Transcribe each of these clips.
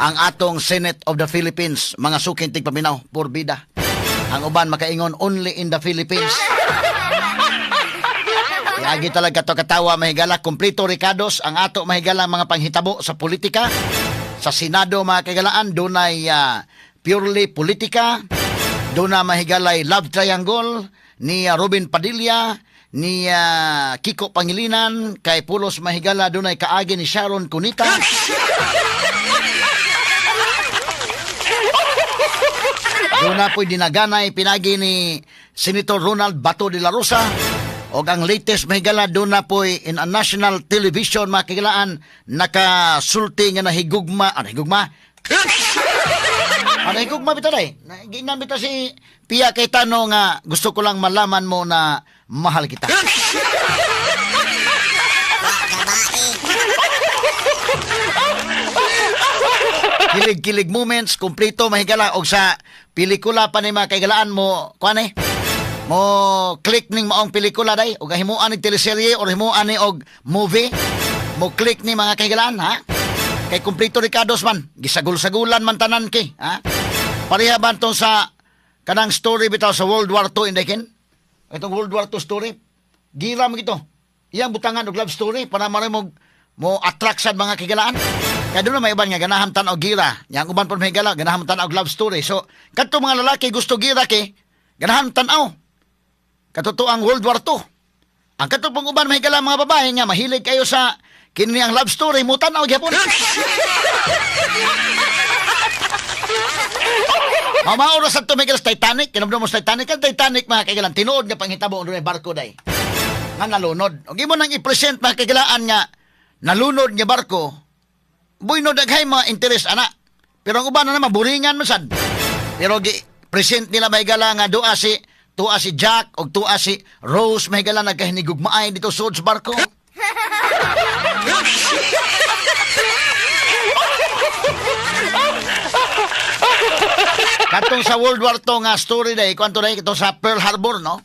Ang atong Senate of the Philippines, mga suking tigpaminaw, porbida. Ang uban makaingon, only in the Philippines. Yagi talaga to katawa, mahigala, kumplito rekados ang ato, mahigala, mga panghitabo sa politika. Sa Senado, mga kaigalaan, dunay purely politika, doon na mahigalay love triangle ni Robin Padilla, ni Kiko Pangilinan, kay pulos mahigala dunay kaagi ni Sharon Cuneta. Doon na po'y dinaganay pinagi ni Senator Ronald Bato de la Rosa. Og ang latest, mahigala, doon na po'y in a national television, mga kagilaan, nakasulti nga nahigugma, ah, nahigugma? Ah, nahigugma bitaw day. Giingnan bitaw si Pia Cayetano nga gusto ko lang malaman mo na mahal kita. Kilig-kilig moments, kumplito, mahigala. Og sa pelikula pa ni mga kaigalaan mo, kuan eh, mo click ning maong pelikula day, og himuan ni teleserye or himuan ni og movie, mo click ni mga kaigalaan, ha? Kay kumplito rekados man, gisagul-sagulan man tanan ki, ha? Pareha ba itong sa kanang story bitaw sa World War II, inday kin? Itong World War II story, gira mo gito. Iyang butangan og love story para mara mo mo attract sa mga kigalaan. Kaya doon na may uban nga ganahan tan-aw gira. Yang uban po may gala, ganahan tan-aw love story. So, kadto mga lalaki gusto gira kay, ganahan tan-aw. Katotoo ang World War II. Ang kadto pong uban may gala mga babae nga mahilig kayo sa kini ang love story, mo tan-aw gyapon. Mamaoras sa tumigil sa Titanic, kinumdum mo sa Titanic, ang Titanic mga kaigalan, tinuod nga panghitabo ang barko day. Nga nalunod. Og imo nang i-present mga kaigalaan nga nalunod nga barko, buino daghay mga interes ana. Pero ang uban na naman, buringan man sad. Pero gi-present nila mahigala nga tuwa si Jack og tuwa si Rose mahigala nagkahinigugmaay dito sud sa barko. Katong sa World War II nga story day, kwanto day ito sa Pearl Harbor, no?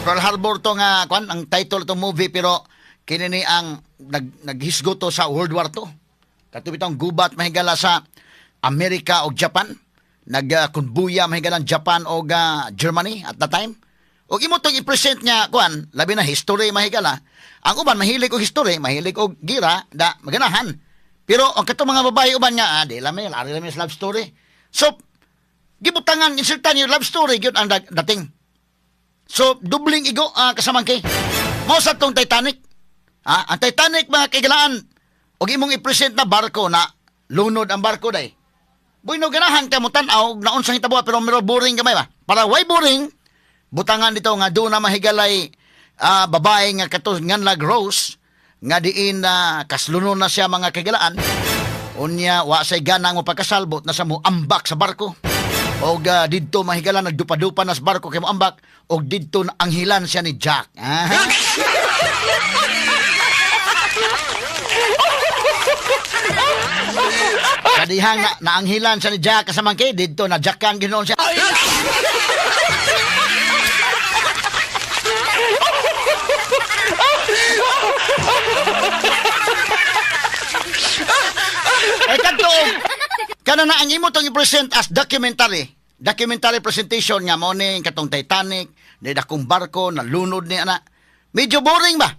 Pearl Harbor to nga kwan ang title to movie, pero kini ni ang naghisgo to sa World War II. Kato bitong gubat mahigala sa Amerika og Japan. Nagkunbuya mahigala ang Japan og Germany at that time. Og imo tong i-present nga kuan, labi na history mahigala. Ang uban mahilig og history, mahilig og gira, da maganahan. Pero ang katong mga babae uban nga, di lang may, ari lang may love story. So gibutangan insertan yung love story gyud ang dating. So dubling igo kasamang kay. Mao sa tong Titanic. Ang Titanic mga kaigalaan og imong i-present na barko na lunod ang barko day. Bueno, ganahan ka mo tan-aw naunsang hitabo pero mero boring gamay ba. Para why boring? Butangan dito nga do na mahigalay babae nga kato nganlag Rose nga diin na kaslunon na siya mga kaigalaan. Unya wa say ganang mapakasalbot na sa mo ambak sa barko. Og didto mahigala nagdupa-dupa na sa barko kay mo ambak og didto na anghilan siya ni Jack. Ah. Sa dihang naanghilan siya ni Jack kasamang kay didto na Jackan ginoon siya. Eh kadto kana na ang imo tong i-present as documentary. Documentary presentation nga mo ni katong Titanic, ni dakong barko nalunod ni ana. Medyo boring ba?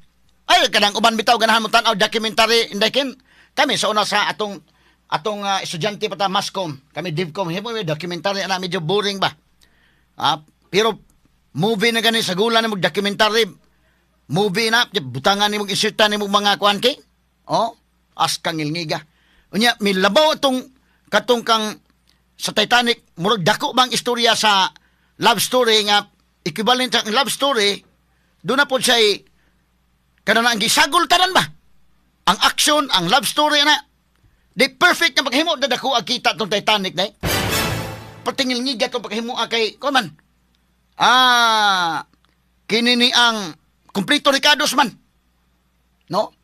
Ay kanang uban bitaw ganahan mo tan-aw documentary inday kin. Kami sa una sa atong estudyante pa ta Mascom, kami Divcom, himo may documentary ana medyo boring ba? Pero movie na gani sa gula na mag documentary movie na butangan nimo insertan nimo mga kuan kay. Oh, as kangilngiga. Unya milabaw atong katong kang sa Titanic, murag dako bang istorya sa love story nga equivalent sa love story, doon na po siya kana ang gisagol tanan ba? Ang action, ang love story na di perfect na paghimo na dako ang kita tong Titanic na patingil ngiga tong paghimo kay kuan man. Kini ni ang kumpleto rekados man. No?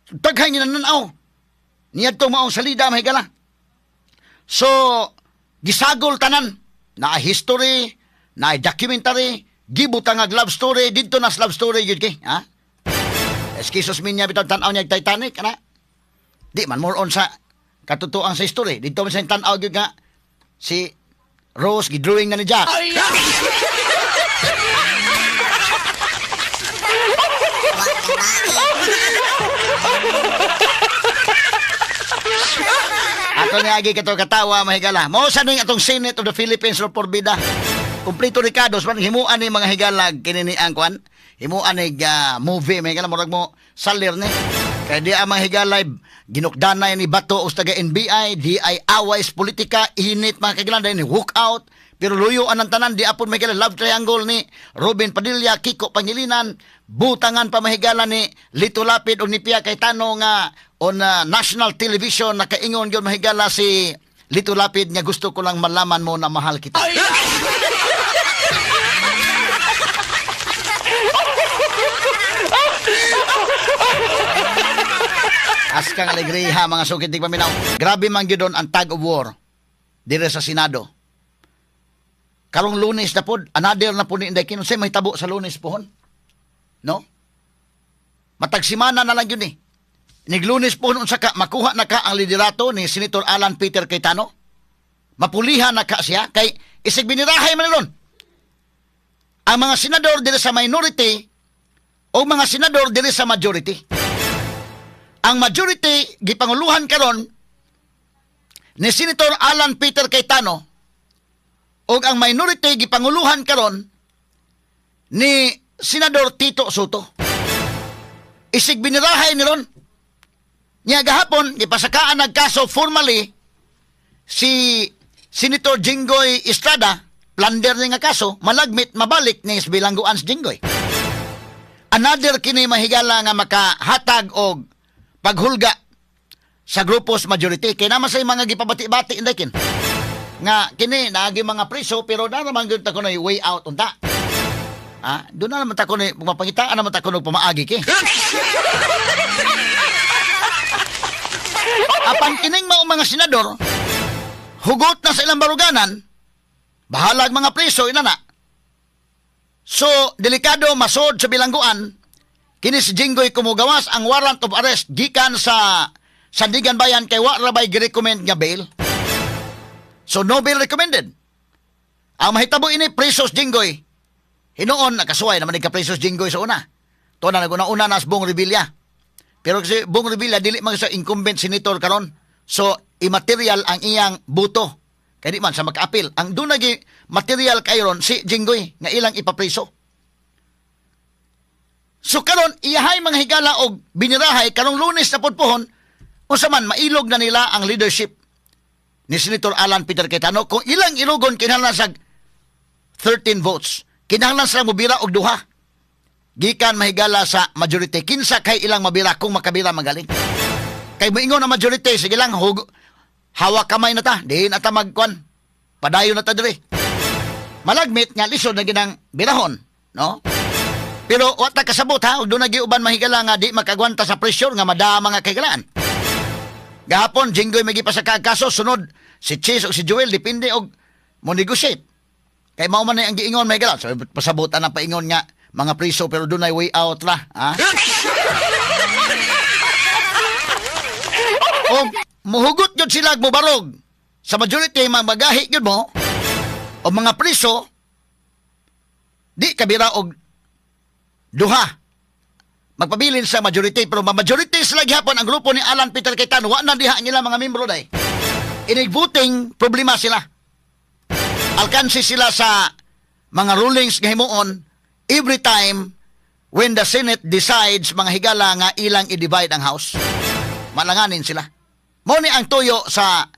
Daghan ni nananaw. Niadto maong salida mahigala. So, gisagol tanan. Na history, na documentary, gibutang ag love story, didto na love story gyud kay, ha? Excuses minya bitaw tan-aw niya Titanic, ana. Di man more on sa Katotoang sa history. Dito man sa tan-aw gyud nga si Rose gidrawing na ni Jack. Ato ni agi kato katawa, mahigala. Mao sa ning atong Senate of the Philippines or porbida. Kumplito rekados man himuan ni mga higalag kini ni ang kwan. Himuan ni movie, mahigala, murag mo salir ni. Kay di ang mga higalay ginukdanay ni Bato o taga NBI, di ay away sa politika, init mga kagilan ni walk out. Pero luyo ang tanan di apon, mahigala, love triangle ni Robin Padilla, Kiko Pangilinan, butangan pa, mahigala, ni Lito Lapid o ni Pia Cayetano nga on national television nakaingon gyud, mahigala, si Lito Lapid nga "Gusto ko lang malaman mo na mahal kita." Askang alegriha, mga sukit paminaw. Grabe man gyud ang tug of war dire sa Senado. Karong Lunes na pod, another na po ni Inday Kinon. Say may tabo sa Lunes pohon. No? Matag simana na lang yun eh. Niglunes pohon, unsa ka makuha na ka ang liderato ni Senator Alan Peter Cayetano? Mapulihan na ka siya kay isig binirahay man ron. Ang mga senador dire sa minority o mga senador dire sa majority. Ang majority gipanguluhan karon ni Senator Alan Peter Cayetano ug ang minority gipanguluhan karon ni Senador Tito Sotto. Isig binirahay ni ron. Nya gahapon gipasakaan nagkaso formally si Senator Jinggoy Estrada, plunder ni nga kaso, malagmit mabalik ni bilangguan si Jinggoy. Another kini, mahigala, nga makahatag og paghulga sa grupos majority kay naman sa mga gipabati-bati inday kin nga kini naagi mga priso, pero na naman gyud ta kunoy way out unta. Ah, doon na naman ta kunoy mapangitaan naman ta kuno pamaagi ki. Apan kining mao mga senador, hugot na sa ilang baruganan, bahalag mga priso inana. So, delikado masod sa bilangguan kini si Jinggoy kumugawas ang warrant of arrest gikan sa Sandiganbayan kay wa ra bay gi-recommend nga bail. So no bail recommended. Ang mahitabo ini, presos Jinggoy. Hinuon nakasuway naman ni ka presos Jinggoy sa una. To na naguna-una na sa Bong Revilla. Pero kasi Bong Revilla dili man sa incumbent senator karon. So immaterial ang iyang buto. Kay di man sa maka-appeal. Ang doon nagi material kay ron si Jinggoy nga ilang ipapreso. So karon iyahay mga higala og binirahay karong Lunes na pud pohon, unsa man mailog na nila ang leadership ni Senator Alan Peter Cayetano. Kung ilang ilugon, kinahanglan sa 13 votes. Kinahanglan sila mobira og duha gikan, mahigala, sa majority. Kinsa kay ilang mabira kung makabira magaling? Kay moingon ang majority, sige lang, hawak kamay na ta, di na ta magkuan. Padayon na ta diri. Malagmit nga lisod na ginang birahon, no? Pero wa ta kasabot ha, ug doon uban, mahigala, nga di makagwanta sa pressure nga madama nga kahigalaan. Gahapon, Jinggoy may gipasaka kaso, sunod si Chiz o si Joel, depende og mo negotiate. Kay mao man na ang giingon, mahigala. So pasabutan ang paingon nga mga priso pero doon ay way out ra, ha? O muhugot gyud sila mobarog. Sa majority magahi gyud mo o mga priso di kabira og duha magpabilin sa majority, pero ma-majority sila gihapon ang grupo ni Alan Peter Cayetano, wa na diha ang ilang mga membro day. Inig voting problema sila. Alkansi sila sa mga rulings nga himuon every time when the Senate decides, mga higala, nga ilang i-divide ang House. Malanganin sila. Mo ni ang tuyo sa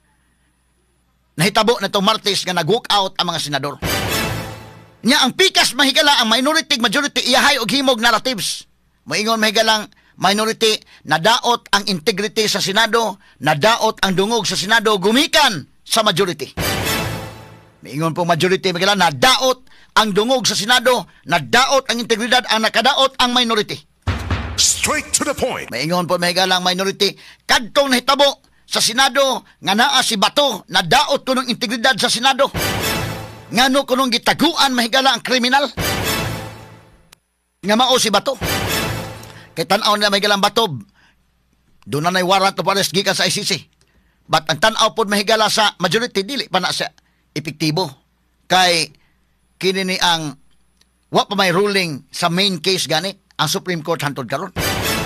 nahitabo na itong Martes nga nag-walk out ang mga senador. Nya ang pikas, mahigala, ang minority majority iyahay og himog narratives. Moingon, mahigalang minority, nadaot ang integrity sa Senado, nadaot ang dungog sa Senado gumikan sa majority. Moingon po majority, mahigala, nadaot ang dungog sa Senado, nadaot ang integridad, ang nakadaot ang minority. Straight to the point. Maingon po, mahigalang minority, kadtong nahitabo sa Senado nga naa si Bato, nadaot kunong integridad sa Senado. Ngano kunong gitaguan, mahigala, ang kriminal nga mao si Bato? Kay tan-aw na, mahigalang Bato, doon na nay warrant of arrest gikan sa ICC. But ang tan-aw pod, mahigala, sa majority, dili pa na siya epektibo. Kay kini ni ang wa pa may ruling sa main case gani ang Supreme Court hantod karon.